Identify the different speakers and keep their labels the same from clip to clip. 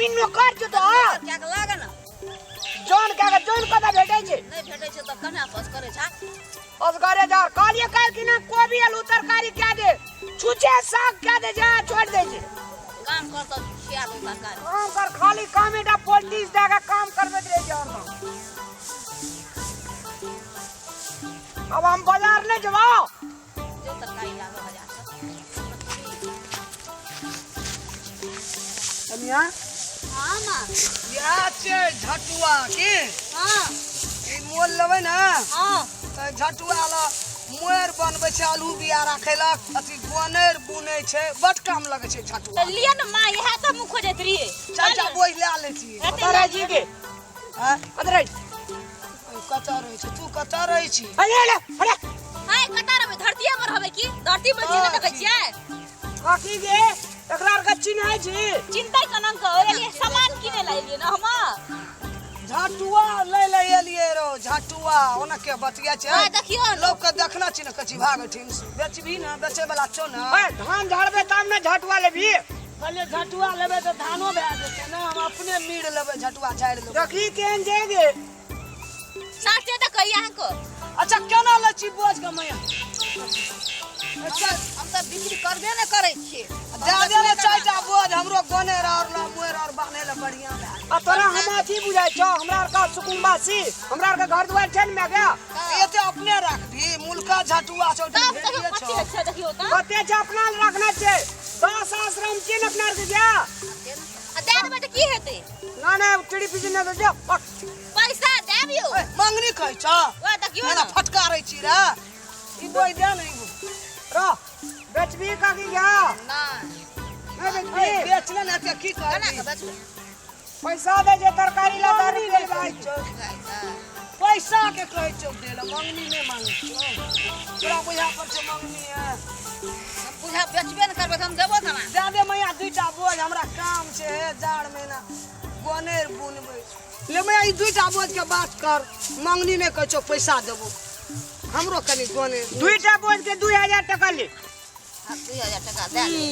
Speaker 1: की नौकर छौ तो
Speaker 2: क्या के लागे ना
Speaker 1: जौन क्या के जौन कतऽ भेटै छै
Speaker 2: नहि भेटै छै तऽ केना बस करै छै
Speaker 1: असगरे जा कहलिए काल्हि कि ना कोबी आलू तरकारी क्या दे छुछे साग क्या दे जा छोड़ दे छै
Speaker 2: काम कर तऽ खिया दू तरकारी
Speaker 1: काम कर खाली काम एटा पॉलिटिक्स दे के काम करबैत रहे छै हरदम। अब हम बाजार नहीं जबाओ
Speaker 2: जो तरकारी लागे बाजार से
Speaker 1: कनिया
Speaker 2: हाँ माँ
Speaker 3: इएह छै झटुआ की
Speaker 2: हाँ
Speaker 3: ई मोल लेबै ने
Speaker 2: हाँ
Speaker 3: तऽ झटुआ लए मोर बनबै छै आलू बिया राखै लए अथी गोनैर बुनै छै बड काम लगै छै झटुआ
Speaker 2: तऽ लिअ ने माँ इएह तऽ हम खोजैत रहियै
Speaker 3: चाचा बोझ लए लै छी
Speaker 1: कतऽ रहै छी के
Speaker 3: आँय?
Speaker 1: कतऽ रहै छी?
Speaker 3: कतऽ रहै छी तू कतऽ रहै छी
Speaker 1: अरे अरे अरे
Speaker 2: हाय कतऽ रहबै धरतीये पर रहबै की धरती पर जी नहि देखै छियै
Speaker 1: काकी गे एकरा आर के चिन्है छी
Speaker 2: चिंता केना के एलियै सामान किनै लए एलियै ने हम
Speaker 3: झटुआ लै लए एलियै रौ झटुआ ओना के बतिया छै
Speaker 2: हाँ, देखियौ ने।
Speaker 3: लोक के देखना छी ने कची भाग ठिन बेचबी ने बेचे वाला छौ ने
Speaker 1: ए धान झाड़बे तब ने झटुआ लेबी
Speaker 3: कहलियै झटुआ लेबै तऽ धानो भए जेतै ने हम अपने मीर लेबै झटुआ झाड़ि लेबै
Speaker 1: देखी केहन जेगे
Speaker 2: साटे तऽ कहिया अहाँके
Speaker 3: अच्छा केना लै छी बोझ के मैया अच्छा
Speaker 2: हम तऽ बिक्री करबे नहि करै छियै
Speaker 3: दए दे ने चारिटा बोझ हमरो गोनेर और ला मोर और बान्हे ला बढ़िया भए
Speaker 1: आ तोरा हम अथी बुझाइ छौ हमरा आर के सुकुम्बासी हमरा आर के घर दुआर छै ने मैं गया
Speaker 3: जेतै। एते अपने राखबी मुलका झटुआ छौ
Speaker 2: तब देखियौ
Speaker 3: ढेरिये
Speaker 2: कथी
Speaker 3: छौ
Speaker 2: होइ छै देखियौ तऽ
Speaker 1: कते छै अपना लए रखना छै 10 आश्रम छै ने अपना आर के गया
Speaker 2: आ दए देबै तऽ की हेतै
Speaker 1: ना ना चिड़ी पिजी ने दे जा पक।
Speaker 2: पैसा देब यौ
Speaker 3: ए, मंगनी कहै छौ
Speaker 2: ओए देखियौ
Speaker 3: एना
Speaker 2: ने
Speaker 3: फटकारै छी रे ई बोझ दे ने ई बोझ।
Speaker 1: रह बेचबी काकी गया
Speaker 2: नहि
Speaker 1: नहीं बेचबी
Speaker 3: ए, बेचले ने एते की
Speaker 2: केना
Speaker 3: करबी
Speaker 2: के बेचबै
Speaker 1: पैसा दे जे तरकारी ला
Speaker 3: मंगनी
Speaker 1: रुपया
Speaker 3: नहि कहै
Speaker 1: भाई
Speaker 3: छौ पैसा के कहै छौ दे ला मंगनी नहि मांगै छौ तोरा बुझा पर छै मंगनी है
Speaker 2: हम बुझा बेचबे ने करबै तऽ हम देबो केना
Speaker 3: दए दे मैया दुईटा बोझ हमरा काम छै हे जाड़ महीना गोनेर बुनबै ले मैया ई दुईटा बोझ के बात कर मंगनी नहि कहै छौ पैसा देबो हमरो कनि गोनेर
Speaker 1: दुईटा बोझ के 2000 टका ले
Speaker 2: आब 2000 टका दए दे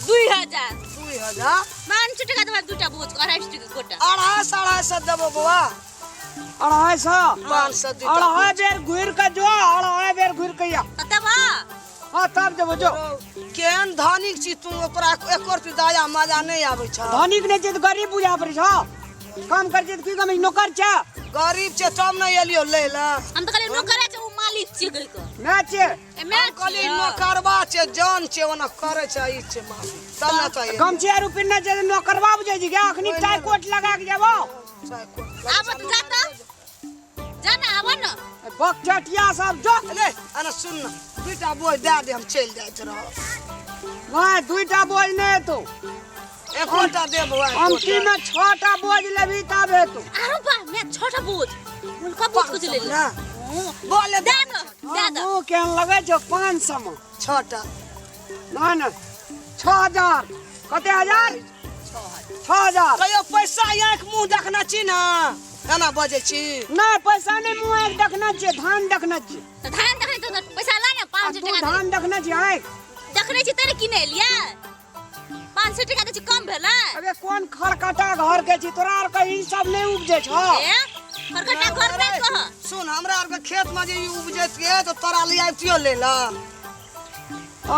Speaker 2: 2000
Speaker 3: 2000
Speaker 2: 500 टका देबै दूटा बोझ के 250 टका गोटा
Speaker 3: 250 250 देबो बौआ
Speaker 1: 250
Speaker 3: 500 दुईटा
Speaker 1: अढ़ाई बेर घुर के जो अढ़ाई बेर घुर के आ
Speaker 2: तऽ देबह
Speaker 1: हाँ तब देबो जो
Speaker 3: केहन धनिक छी तू ओकरा एको रत्ती दया मजा नहि आबै छौ
Speaker 1: धनिक नहीं छै तऽ गरीब बुझा पड़ै छौ काम कर छै तऽ की कमी नौकर छै
Speaker 3: गरीब छै तब ने एलियो लै लए
Speaker 2: हम तऽ कहलियै नौकरे छै ओ मालिक छियै कहि कऽ
Speaker 1: मैं छै
Speaker 2: ए मैं
Speaker 3: हम कहलियै नौकरबा छै जान छै ओना करै छै ई छै मालिक तब ने तऽ एलियो।
Speaker 1: गमछी आर पिन्ने छै तऽ नौकरबा बुझै छै क्या अखनी टाई कोट लगा के जेबो
Speaker 3: चाय कोट।
Speaker 2: आब तऽ जा तऽ जा ने आब ने
Speaker 1: बकचटिया सब जो
Speaker 3: ले अना सुन न दुईटा बोझ दए दे हम चलि जाइत रहब
Speaker 1: नहीं दुईटा बोझ नहीं हेतौ
Speaker 3: एकोटा दे बौआ
Speaker 1: अमती में छटा बोझ लेबी तब हेतौ
Speaker 2: आरो बा मैं छोटा बोझ मुलका बोझ कुछ ले ले
Speaker 3: ना बोले
Speaker 2: दे न दे दे
Speaker 1: मुँह केहन लगै छौ 500 में
Speaker 3: छटा
Speaker 1: ना ना 6000 कते हजार 6000
Speaker 3: कहियो पैसा आँखि मुँह देखना छी ने एना बजै छी
Speaker 1: नहीं पैसा नहीं मुँह आँखि देखना छियै धान देखना छियै
Speaker 2: तऽ धान देखने तऽ पैसा ला ने
Speaker 1: आ
Speaker 2: 500
Speaker 1: तू
Speaker 2: टका दे।
Speaker 1: धान देखने छी आँखि
Speaker 2: देखने छी तने किने एलियै 500 टका दै छी कम भेलै
Speaker 1: अबे कोन खरकटा घर के छी तोरा आर के ई सब नहीं उपजे छौ
Speaker 2: ए खरकटा घर नहि कह
Speaker 3: सुन हमरा आरके खेत में जे ई उपजैतियै तऽ तोरा ले आबितियो लै लए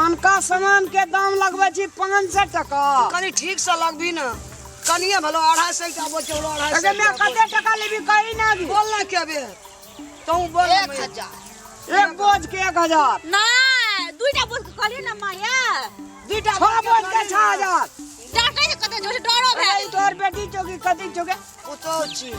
Speaker 1: अनका सामान के दाम लगबै छी 500 टका
Speaker 3: कनि ठीक से लगबी ने कनिए भेलो 250 टा बोझ भेलो अढ़ाई
Speaker 1: अगे
Speaker 3: सए
Speaker 1: मैं कते टका लेबी कही ना अभी
Speaker 3: बोल ना के बे तू बोल ना मैया।
Speaker 2: 1000
Speaker 1: एक बोझ के 1000
Speaker 2: नहि दुईटा बोझ के कहलियै ने माया
Speaker 3: दुईटा
Speaker 1: छह बोझ के 6000
Speaker 2: डांटै छै कते जोर से डरो भए
Speaker 1: अरे ई तोहर बेटी चौकी कथी चौके
Speaker 3: पुतोह छी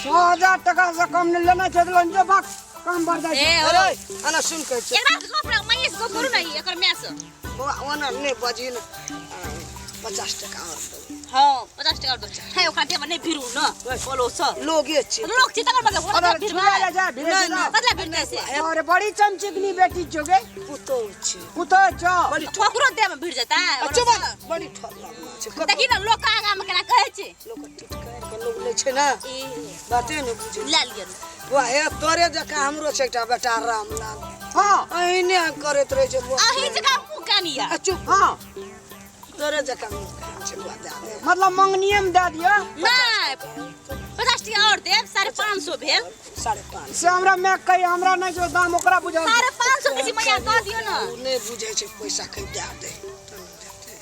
Speaker 1: 6000 टका से कम नहीं लेना छै तो जो भाग काम बढ़ जाइ
Speaker 2: ए
Speaker 1: छै
Speaker 3: अरे अना सुन के छै
Speaker 2: एकरा से गप माइये से गप करू ने एकर माय से
Speaker 3: बौआ ओना नहि बजही ने 50 टका और देबै
Speaker 2: हाँ 50 टका और दो है ओकरा देब नहि भिरू न बोलो सर
Speaker 3: लोगे छी
Speaker 2: लोग छी तकर मतलब ओकरा
Speaker 1: अरे
Speaker 2: भिरबै
Speaker 1: छुआ जा जा भिरे
Speaker 3: नहीं,
Speaker 1: जा
Speaker 3: नहीं।
Speaker 2: कतला भिरतै से
Speaker 1: अरे बड़ी चमचिकनी बेटी चौके
Speaker 3: पुतोह छी
Speaker 1: पुतोह छौ
Speaker 3: बड़ी
Speaker 2: ककरो देह में भिर जेतै
Speaker 3: अच्छा बड़ी ठोर लगना छै कतौ
Speaker 2: देखी ने लोग आगा में केना कहै छै
Speaker 3: लोक टिटकारि के लोग लै छै ने
Speaker 2: ई
Speaker 3: बाते नहि बुझै
Speaker 2: लए लिअ
Speaker 3: बौआ हे तोरे जकाँ हमरो छै एकटा बेटा रामलाल
Speaker 1: हाँ
Speaker 3: अहिने करैत रहै छै बौआ
Speaker 2: अहीं जकाँ मुँह कानिया
Speaker 3: आ चुप
Speaker 1: हाँ
Speaker 3: तोरे जकाँ मुँह कान। छै बौआ, दए दे।
Speaker 1: मतलब मंगनिए में दे दिअ।
Speaker 2: नहि, 50 टका आओर देब, 550 भेल।
Speaker 3: 550।
Speaker 1: से हमरा माय कही, हमरा नहि जो दाम ओकरा बुझल।
Speaker 2: 550 दै छी मैया, दऽ दियौ ने।
Speaker 3: ओ नहि बुझै छै पैसा, कहि दए दे तब ने देतै।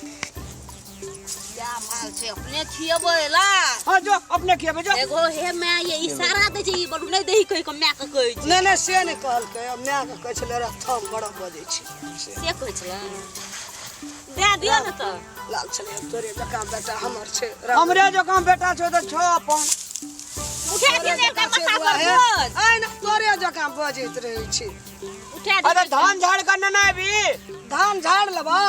Speaker 4: क्या माल छै, अपने खियेबै ला।
Speaker 1: हाँ, जो अपने खियेबै जो।
Speaker 2: एगो हे my, ये इशारा दै छै, ई बड़ू नहि दही कहि कऽ माय के कहै छै।
Speaker 3: नहि नहि, से नहि कहलकै, माय के कहै छलै रे थम बड़ा बजै छै से।
Speaker 2: से कहै छलै? दए दियौ ने तऽ।
Speaker 3: लाल छलै, तोरे जकाँ बेटा हमर छै।
Speaker 1: हमरे जकाँ बेटा छौ तऽ छौ अपन।
Speaker 2: उठा दियौ ने एकटा माथा पर बोझ।
Speaker 3: आइ ने तोरे जकाँ बजैत रहै छै।
Speaker 2: उठा दियौ।
Speaker 1: अरे धान झाड़ कऽ नेने अबी।
Speaker 3: धान झाड़ लेबऽ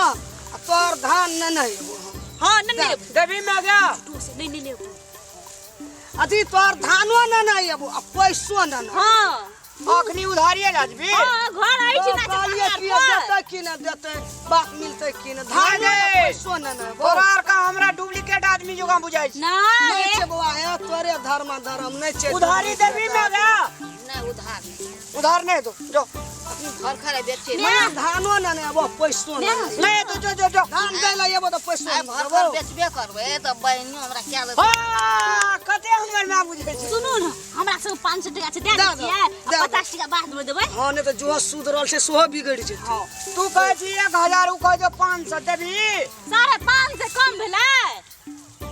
Speaker 3: आ तोहर धान नेने अयबो हम।
Speaker 2: हाँ, नहि नहि।
Speaker 1: देबी माय गे?
Speaker 2: नहि नहि नहि।
Speaker 3: अथी तोहर धानो नेने अयबो आ पैसो नेने।
Speaker 2: हाँ।
Speaker 1: अखनी उधारिये लए जेबी?
Speaker 2: हाँ, घर अछि ना।
Speaker 3: कहलियै कि देतै कि नहि देतै, बात मिलतै कि नहि, धानो ने
Speaker 1: नहि।
Speaker 3: पैसो नेने अयबो।
Speaker 1: तोरा आर का हमरा डुप्लीकेट आदमी जकाँ बुझाइ छै।
Speaker 3: नहि
Speaker 2: नहि
Speaker 3: छै बौआ, हे तोरे धर्म धर्म नहि छै।
Speaker 1: उधारी देबी माय गे?
Speaker 4: नहि, उधार नहि।
Speaker 1: उधार नहि दो, जो।
Speaker 4: अपनी घर खरे बेचे।
Speaker 3: मैया, धानो नेने अयबो, पैसो नेने अयबो।
Speaker 1: नहि तो जो जो जो।
Speaker 3: धान दै लए अयबो तऽ पैसो
Speaker 4: आइ
Speaker 3: नेने
Speaker 4: घर
Speaker 3: अयबो।
Speaker 4: खर बेचबे करबै तऽ बहिनियो हमरा क्या देतै?
Speaker 1: हाँ, कते हमर माय बुझै छै।
Speaker 2: सुनू ने, हमरा सब 500 टका छै, दए
Speaker 3: दए
Speaker 2: दै
Speaker 3: दो,
Speaker 2: छियै आ
Speaker 3: दए दो।
Speaker 2: 50 टका बाद मे देबै।
Speaker 3: हँ, नहि तऽ जो सूद रहल छै सेहो बिगड़ि जेतै।
Speaker 1: हाँ, तू कहै छी 1000, उ कहै छै 500, देबही?
Speaker 2: 550 कम भेलै,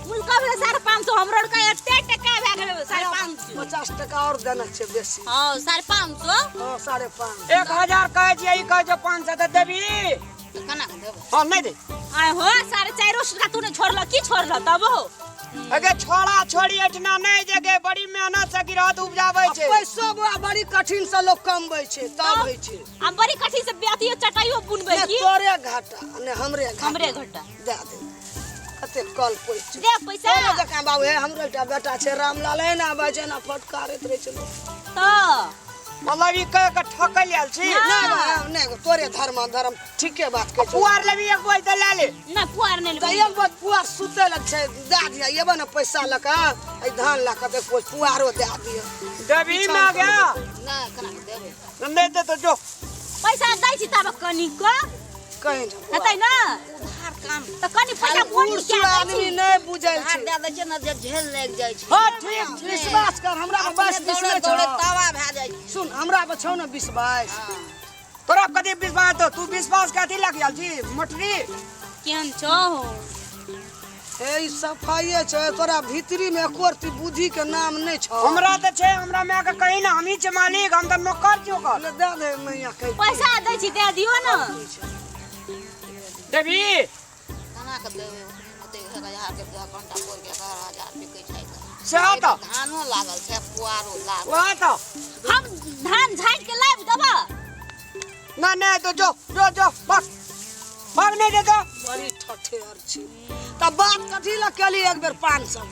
Speaker 2: हुनका भेलै 550, हमरो आरके एते टका भए गेलै 550।
Speaker 3: 50 टका आओर देना छै बेसी।
Speaker 2: हँ, 550।
Speaker 3: हँ, 550।
Speaker 1: 1000 कहै छियै, ई कहै छै 500, तऽ देबही?
Speaker 4: तऽ केना कऽ देबै?
Speaker 1: हँ, नहि दे।
Speaker 2: आय हो, 450 टका तू नहि छोड़ल, की छोड़ल तब हो?
Speaker 1: अगे छोड़ा छोड़ी एठना नहि जे गे, बड़ी मेहनत से गिरहत उपजाबै छै।
Speaker 3: पैसो बौआ बड़ी कठिन से लोक कमबै छै तब होइ छै।
Speaker 2: आ बड़ी कठिन से अथियो चटाइयो बुनबै
Speaker 3: ने
Speaker 2: की।
Speaker 3: तोरे घाटा ने हमरे घाटा।
Speaker 2: हमरे घाटा।
Speaker 3: दए दे, कते कल पैसा
Speaker 2: दे पैसा।
Speaker 3: तोरे जकाँ बाबू, हे हमरो एकटा बेटा छै रामलाल, एना बाजै एना फटकारैत रहै छै लोक।
Speaker 2: तऽ
Speaker 1: मतलब ई कह के ठकै आयल छी?
Speaker 3: नहि बाबू, नहि गो, तोरे धर्म धर्म ठीके बात कहै छौ।
Speaker 1: पुआर लेबी एक बोझ तऽ लए ले।
Speaker 2: नहि, पुआर नहि
Speaker 3: तऽ
Speaker 2: लेबै।
Speaker 3: एक बोझ पुआर सुतै लए छै, दए दिअ। एबे ने पैसा लऽ कऽ, एहि धान लऽ कऽ तऽ एक बोझ पुआरो दए दिअ।
Speaker 1: देबही माय गे?
Speaker 4: नहि, केना कऽ देबै?
Speaker 1: नहि दे तऽ जो।
Speaker 2: पैसा दै छी तब कनी कऽ
Speaker 3: कहीं ने
Speaker 2: हेतै ने।
Speaker 4: उधार काम
Speaker 2: तऽ कनी पैसा बोनी
Speaker 3: बूढ़
Speaker 2: कए
Speaker 3: सूढ़
Speaker 2: दै
Speaker 3: आदमी
Speaker 2: छी।
Speaker 3: नहि बुझै
Speaker 4: उधार
Speaker 3: छै।
Speaker 4: दए दै छै ने जे झेल लागि जाइ छै।
Speaker 1: हाँ, ठीक ठीक।
Speaker 3: विश्वास कर, हमरा पर
Speaker 4: अपने
Speaker 3: 22 20
Speaker 4: दौड़ैत
Speaker 3: नहि छौ।
Speaker 4: दौड़ैत तावा भए जाइ छै।
Speaker 3: सुन, हमरा पर छौ ने 20 22।
Speaker 1: तोरा कथी विश्वास? तो तू विश्वास के अथी लग गेल छी मोटरी।
Speaker 2: केहन छौ?
Speaker 3: हे, ई सफाइए छै, तोरा भीतरी में एको रत्ती बुद्धि के नाम नहि छौ।
Speaker 1: हमरा तऽ छै, हमरा माय के कही ने, हमही छै मालिक, हम तऽ नौकर छी ओकर।
Speaker 3: ले दए दे मैया, कहि
Speaker 2: पैसा दै छी, दए दियौ ने।
Speaker 1: देबही?
Speaker 4: केना कऽ देबै? ओते 1000 के घंटा बोर के 1000 बिकै छै तऽ।
Speaker 1: सएह तऽ।
Speaker 4: धानो लागल छै, पुआरो लागल।
Speaker 1: वएह तऽ।
Speaker 2: हम धान झाड़ि के लाबि देबऽ।
Speaker 1: नहि नहि तो जो जो जो, भाग भाग, नहि दे तो।
Speaker 3: बड़ी ठठेर छी तऽ बात कथी लए केली? एक बेर 500,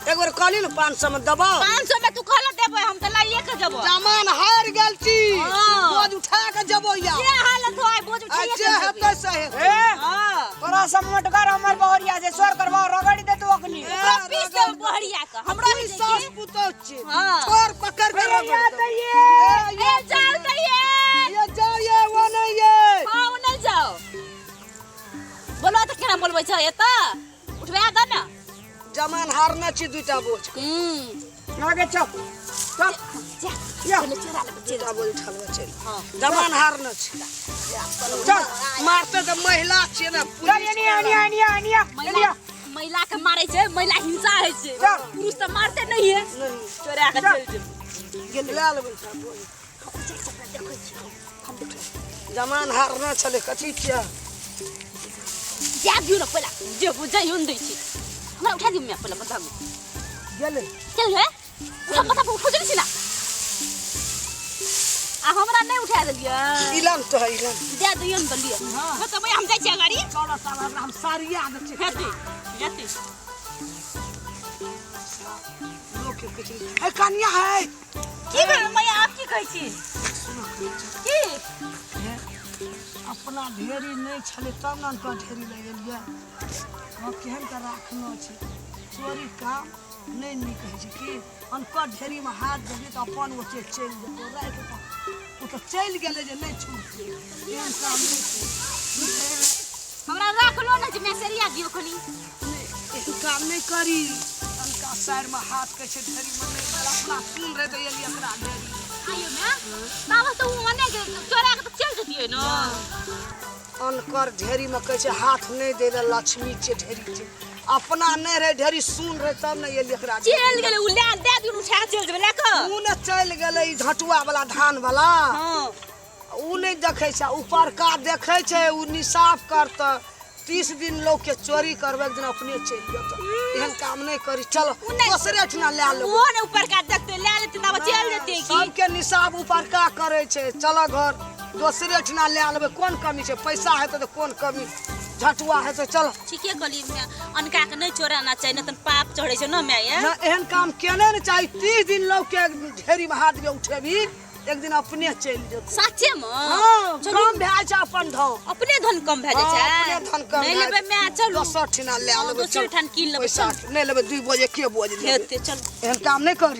Speaker 3: एक बेर कहली ने 500 में देबौ।
Speaker 2: 500 में तू कहल देबै, हम तऽ लाइए के जेबो।
Speaker 3: जमान हारि गेल छी।
Speaker 2: हाँ।
Speaker 3: बोझ उठा के जेबो या।
Speaker 2: जे हालत हो, आइ बोझ
Speaker 3: आ
Speaker 2: उठाइए
Speaker 3: जे
Speaker 2: के जेबै।
Speaker 3: हेतै से हेतै।
Speaker 1: ए
Speaker 2: हाँ।
Speaker 1: तोरा सब मोटगर हमर बहरिया छै, स्वर करबा रगड़ि देतौ अखनी।
Speaker 2: ओकरा पीस देबै बहरिया के, हमरा
Speaker 3: तू
Speaker 2: होइ छै
Speaker 3: सास
Speaker 2: की?
Speaker 3: पुतोह छी।
Speaker 2: हाँ।
Speaker 3: छोड़, पकड़ के
Speaker 1: अरे
Speaker 3: रगड़
Speaker 1: या
Speaker 3: देबौ।
Speaker 1: तऽ ये।
Speaker 2: ए जाओ तऽ ये।
Speaker 3: ये जाओ, ये वो नहीं ये।
Speaker 2: हाँ, ओ नहि जाओ। बोलो तऽ केना बोलबै छै एतऽ? उठबा दे ने।
Speaker 3: जमान हारने छी दुईटा बोझ।
Speaker 2: हम्म।
Speaker 1: आगे चल चल।
Speaker 2: जा।
Speaker 1: या।
Speaker 2: पहिले चोरा लेबै, चलि।
Speaker 3: दुईटा बोझ उठा लेबै, चलि।
Speaker 2: हाँ।
Speaker 3: जमान हारने छी।
Speaker 1: चल।
Speaker 3: मारते तऽ महिला छियै ने।
Speaker 1: चल।
Speaker 3: पुलिस।
Speaker 1: एनी एनी एनी एनी एनी।
Speaker 2: महिला महिला के मारै छै, महिला हिंसा होइ छै।
Speaker 1: चल।
Speaker 2: पुरुष तऽ मारते नहीं है।
Speaker 3: नहीं।
Speaker 2: चोरा के चलि जेबै।
Speaker 3: लए लेबै एकटा बोझ। जमान हारने छलै, कथी छियै?
Speaker 2: जा दियौ ने पहिला, जे जइयो ने दै छी। हमरा उठा दियौ माय, पहिला बताबू।
Speaker 3: गेलै।
Speaker 2: चल हे, उठा, माथा पर उठो छी ना, आ हमरा नहि उठा देलियै।
Speaker 3: इलाम तो है इलाम।
Speaker 2: दे दियौ ने, देलियै। हाँ तऽ भैया, हम जाइ छियै गाड़ी।
Speaker 3: चौदह साल हमरा हम सारिया दै छियै।
Speaker 2: हेतै हेतै।
Speaker 3: लोक के किछु है, कनिया है।
Speaker 2: की भेल मैया, आप की कहै छी की?
Speaker 3: अपना ढेरी नहि छलै तब ने अनकर ढेरी लगेलियै। हँ, केहन के राखनो छै। चोरी काम नहि नीक होइ छै की। अनकर ढेरीमे हाथ देबही तऽ अपन ओते चलि जेतौ, राखि कऽ ओ तऽ चलि गेलै जे नहि छूटतै। एहन काम नहि छै।
Speaker 2: हमरा राखलो नहि छै, मैसेरिया दियौ कनी।
Speaker 3: नहि। एहन काम नहि करी। अनका साइडमे हाथ कहै छै ढेरीमे नहि देल, अपना सुन रहै तऽ एलियै एकरा ढेरी।
Speaker 2: आइयो माय, बाबा तऽ ओ ओने के चोरा के तऽ चलि जतियै ने।
Speaker 3: अनकर ढेरीमे कहै छै हाथ नहि दै लए, लक्ष्मी छै ढेरी छै, अपना नहि रहै ढेरी, सुन रहै तब ने एलियै एकरा।
Speaker 2: चलि गेलै ओ, लए दए दियौ, उठा के चलि जेबै लए कऽ।
Speaker 3: उ ने चलि गेलै ई झटुआ वाला धान वाला।
Speaker 2: हँ।
Speaker 3: उ नहि देखै छै, उपरका देखै छै। उ निसाफ करतै। 30 दिन लोकके चोरी करबै, एक दिन अपने चलि जेतै। एहन काम नहि करी, चलो दोसरे ठिना लए लेबै।
Speaker 2: ओहो ने उपरका देखतै, लए लेतै तब चलि जेतै की।
Speaker 3: सबके निसाब उपरका करै छै। चल घर, दोसरे ठिना लए लेबै। कोन कमी छै? पैसा हेतै तऽ कोन कमी झटुआ हेतै? चल।
Speaker 2: ठीके कहलियै माय, अनका के नहि चोराना चाही, नहि तऽ पाप चढ़ै छै ने माय।
Speaker 3: ना, एहन काम केने ने चाही। 30 दिन लोकके ढेरीमे हाथ के उठेबी, एक दिन अपने चलि जेतै।
Speaker 2: साचे मे?
Speaker 3: हँ।
Speaker 2: चलू।
Speaker 3: कम भए छै अपन धन।
Speaker 2: अपने धन कम भए जाइ
Speaker 3: हँ,
Speaker 2: छै।
Speaker 3: अपने धन कम
Speaker 2: नहि
Speaker 3: भए
Speaker 2: लेबै माय, चलू।
Speaker 3: दोसर ठिना लए
Speaker 2: हँ,
Speaker 3: लेबै।
Speaker 2: दोसर
Speaker 3: चल।
Speaker 2: ठान कीन लेबै।
Speaker 3: पैसा
Speaker 2: चल।
Speaker 3: नहि लेबै, 2 बोझ एके बोझ लेबै।
Speaker 2: हेतै, चलू।
Speaker 3: एहन काम नहि करी।